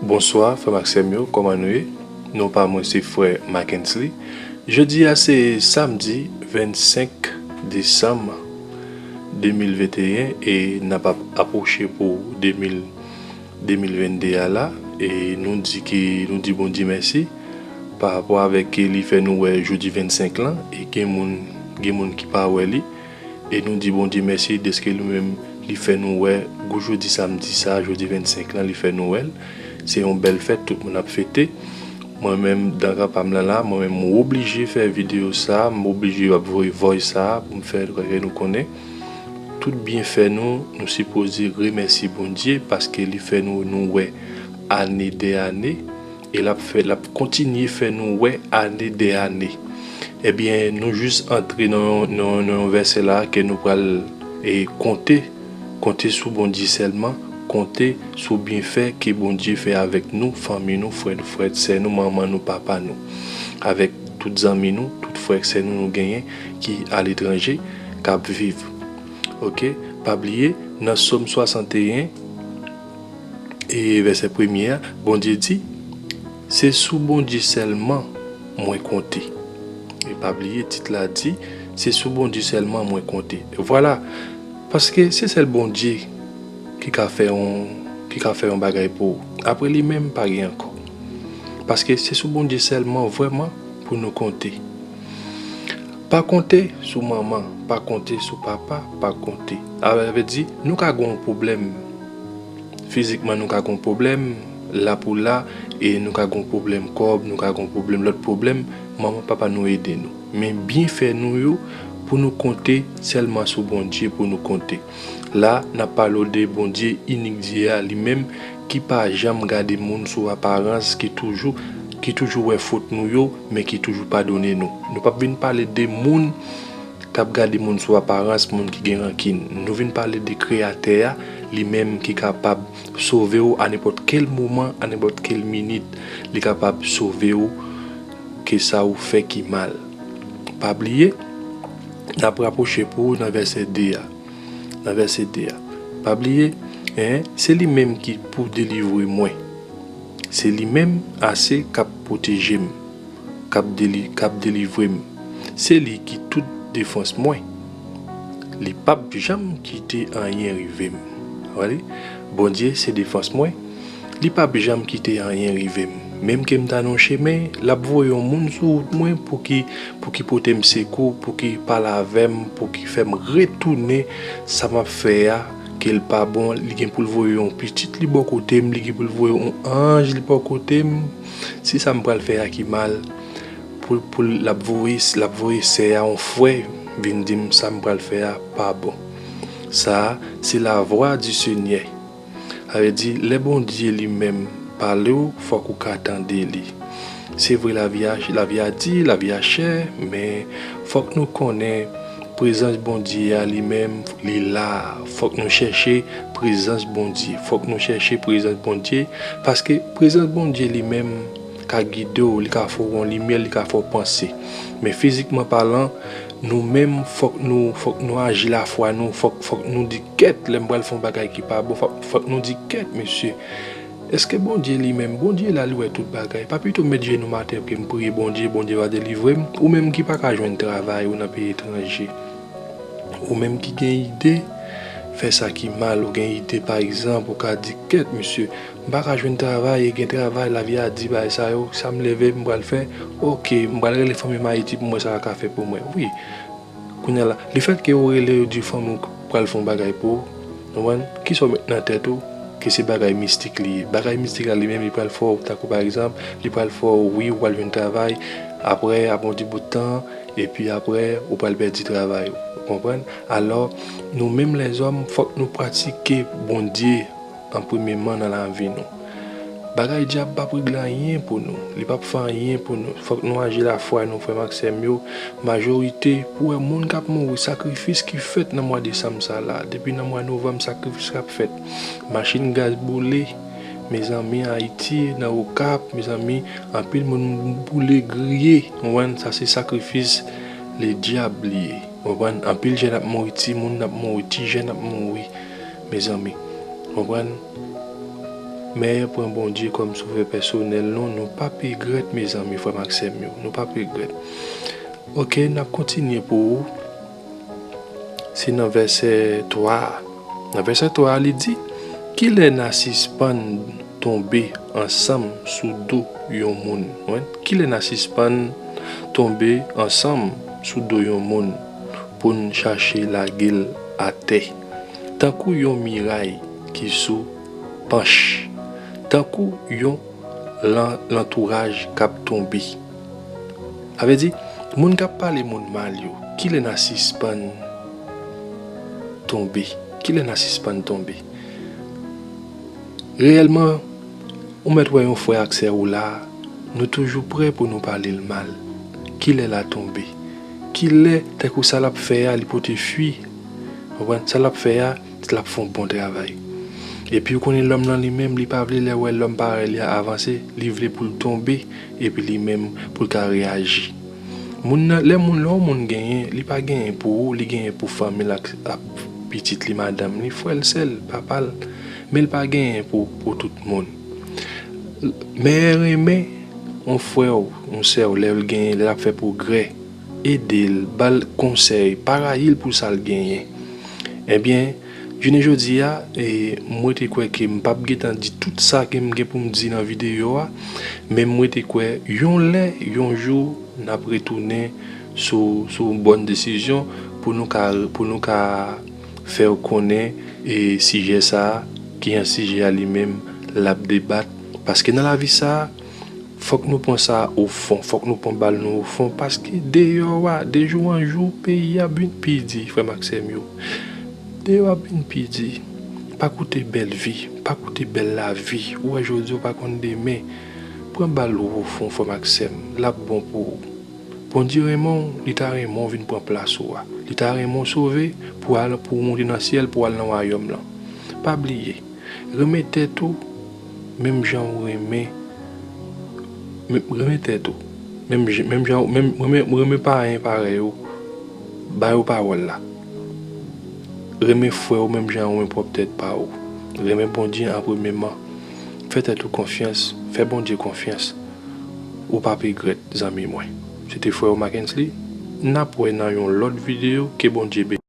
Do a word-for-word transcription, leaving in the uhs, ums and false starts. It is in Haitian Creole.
Bonswa, frè m ak sè m yo, kòman nou ye? Non pa mwen se frè Mackensley. Jodi a se samdi vennsenk desanm de mil venteyen e n ap ap- apwoche pou de mil, de mil vennde a la. E nou di ke, nou di Bondye mèsi pa rapò avèk ke li fè nou wè jodi vennsenk lan e gen moun, gen moun ki pa wè li. E nou di Bondye mèsi dèske li menm li fè nou wè gwo jodi samdi sa, jodi vennsenk lan, li fè nou wè l. Se yon bèl fèt tout moun ap fete. Mwen menm, dan kapa m lan la, mwen menm m oblije fè videyo sa, m oblije ap voye voice sa pou m fè nou konnen tout byenfè nou, nou sipoze remèsye Bondye paske li fè nou, nou wè ane dè ane, e l ap fè, l ap kontinye fè nou wè ane dè ane. Ebyen, nou jis antre nan yon, nan, nan yon vèsè la ke nou pral e konte, konte sou Bondye sèlman, konte sou byenfè ke Bondye fè avèk nou, fanmi nou, frè nou, frè, sè nou, manman nou, papa nou, avèk tout zanmi nou, tout frè, sè nou, nou genyen ki aletranje, k ap viv. Oke? Pa bliye, nan Sòm swasanteyen e vèsè premye a, Bondye di, se sou Bondye sèlman mwen konte. E pa bliye, tit la di, se sou Bondye sèlman mwen konte. Vwala, paske se sèl Bondye ki ka fè yon, ki ka fè yon bagay pou ou. Apre li menm, pa gen ankò. Paske se sou Bondye sèlman vrèman pou nou konte. Pa konte sou manman, pa konte sou papa, pa konte. Sa vle di, nou ka gen yon pwoblèm. Fizikman, nou ka gen yon pwoblèm, la pou la, e nou ka gen yon pwoblèm kòb, nou ka gen yon pwoblèm, lòt pwoblèm, manman, papa nou ede nou. Men byenfè nou yo, pou nou konte sèlman sou Bondye, pou nou konte. La, n ap pale w de Bondye inik Dye a, li menm ki pa janm gade moun sou aparans, ki toujou, ki toujou wè fot nou yo, men ki toujou padone nou. Nou p ap vin pale de moun k ap gade moun sou aparans, moun ki gen rankin. Nou vin pale de Kreyatè a, li menm ki kapab sove w a nenpòt kèl moman, a nenpòt kèl minit, li kapab sove w ke sa ou fè ki mal. Pa bliye, n ap rapwoche pou ou nan vèsè de a. Nan vèsè de a. Pa bliye, en, se li menm ki pou delivre mwen. Se li menm ase k ap pwoteje m, k ap deli-, k ap delivre m. Se li ki tout defans mwen. Li p ap janm kite anyen rive m. Wè li? Bondye se defans mwen. Li p ap janm kite anyen rive m. Menm ke m ta nan yon chemen, l ap voye yon moun sou wout mwen pou ki, pou ki pote m sekou, pou ki pale avè m, pou ki fè m retounen sa m ap fè a, ke l pa bon. Li gen pou l voye yon pitit li bò kote m, li gen pou l voye yon anj li bò kote m. Si sa m pral fè a ki mal, pou, pou l ap voye, l ap voye sè a, yon frè, vin di m sa m pral fè a pa bon. Sa a, se lavwa di Senyè. Sa vle di, lè Bondye li menm pale w, fòk ou ka tande li. Se vre, lavi a, lavi a di, lavi a chè, men fòk nou konnen prezans Bondye a li menm, li la. Fòk nou chèche prezans Bondye. Fòk nou chèche prezans Bondye, paske prezans Bondye li menm ka gide w, li ka fè w yon limyè, li ka fè w panse. Men fizikman palan, nou menm, fòk nou, fòk nou aji lafwa nou, fòk, fòk nou di, "Kèt, lè m pral fè yon bagay ki pa bon, fòk, fòk nou di, 'Kèt, mesye, èske Bondye li menm, Bondye la, li wè tout bagay? Pa pito m met jenou m atè ke m priye Bondye, Bondye va delivre m?'" Ou menm ki pa ka jwenn travay, ou nan peyi etranje, ou menm ki gen ide fè sa ki mal, ou gen ide, pa egzanp, ou ka di, "Kèt, mesye, m pa ka jwenn travay, e gen travay, lavi a di bagay sa yo, sa m leve, m pral fè, oke, m pral rele fanmi m Ayiti pou m wè sa yo ka fè pou mwen." Wi, kounye a la, lefètke ou rele yo di fanmi w pral fè yon bagay pou ou, konprann? Kisa w met nan tèt ou ke se bagay mistik li ye? Bagay mistik la li menm, li pral fè w, tankou pa egzanp, li pral fè w, wi, ou pral jwenn travay, apre, apre yon ti bout tan, epi apre, ou pral pèdi travay ou, ou konprann? Alò, nou menm lèzòm, fòk nou pratike Bondye an premyeman nan lavi nou. Bagay dyab p ap regle anyen pou nou. Li p ap fè anyen pou nou. Fòk nou aji lafwa nou, frè m ak sè m yo. Majorite, pou wè moun k ap mouri, sakrifis ki fèt nan mwa desanm sa la, depi nan mwa novanm, sakrifis k ap fèt. Machin gaz boule, mezanmi, Ayiti, nan Okap, mezanmi, anpil moun boule, griye. Ou konprann? Sa se sakrifis ledyab li ye. Ou konprann? Anpil jèn ap mouri, timoun ap mouri, ti jèn ap mouri, mezanmi. Ou konprann? men pran Bondye kòm sovè pèsonèl nou, nou p ap regrèt, mezanmi, frè m ak sè m yo, nou p ap regrèt. Oke, n ap kontinye pou ou. Se nan vèsè twa a. Nan vèsè twa a, li di, kilè n a sispann tonbe ansanm sou do yon moun? Wen, kilè n a sispann tonbe ansanm sou do yon moun pou n chache lage l atè? Tankou yon miray ki sou panch, tankou yon lan-, lantouraj k ap tonbe. Sa vle di, moun k ap pale moun mal yo, kilè n a sispann tonbe? Kilè n a sispann tonbe? Reyèlman, ou mèt wè yon frè ak sè ou la, nou toujou prè pou nou pale l mal. Kilè l a tonbe? Kilè, tankou sa l ap fè a, li pote fwi? Konprann? Sa l ap fè a, l ap fè yon bon travay. Epi ou konnen lòm lan li menm, li pa vle lè wè lòm parèy li a avanse, li vle pou l tonbe, epi li menm pou l ka reyaji. Moun nan, lè moun, lè yon moun genyen, li pa genyen pou ou, li genyen pou fanmi l ak, ak pitit li, madanm li, frè l, sè l, papa l, men l pa genyen pou, pou tout moun. Men renmen yon frè w, yon sè w, lè l genyen, lè l ap fè pwogrè, ede l, ba l konsèy, pa rayi l pou sa l genyen. Ebyen, jounen jodi a, e, mwen te kwè ke m p ap gentan di tout sa ke m gen pou m di nan videyo a, men mwen te kwè yon lè, yon jou, n ap retounen sou, sou bòn desizyon pou nou ka, pou nou ka fè w konnen, e, sijè sa a, ki an sijè a li menm, l ap debat. Paske nan lavi sa a, fòk nou pran sa o fon, fòk nou pran bal nou o fon, paske deyò a, de jou an jou, peyi a vin pi di, frè m ak sè m yo. Deyò a vin pi di. Pa koute bèl vi, pa koute bèl lavi. Ou wè jodi, ou pa konn demen. Pran bal ou o fon, frè m ak sè m, l ap bon pou ou. Bondye renmen w, li ta renmen w vin pran plas ou a. Li ta renmen w sove pou al, pou w monte nan syèl, pou w al nan wayòm lan. Pa bliye, renmen tèt ou, menm jan ou renmen, men-, renmen tèt ou. Menm j-, menm jan, menm, renmen, renmen payen parèy ou, ba yo pawòl la. Renmen frè ou menm jan ou renmen pwòp tèt pa ou. Renmen Bondye an premyeman. Fè tèt ou konfyans, fè Bondye konfyans. Ou p ap regrèt, zanmi mwen. Se te frè ou Mackensley. N ap wè nan yon lòt videyo. Ke Bondye beni.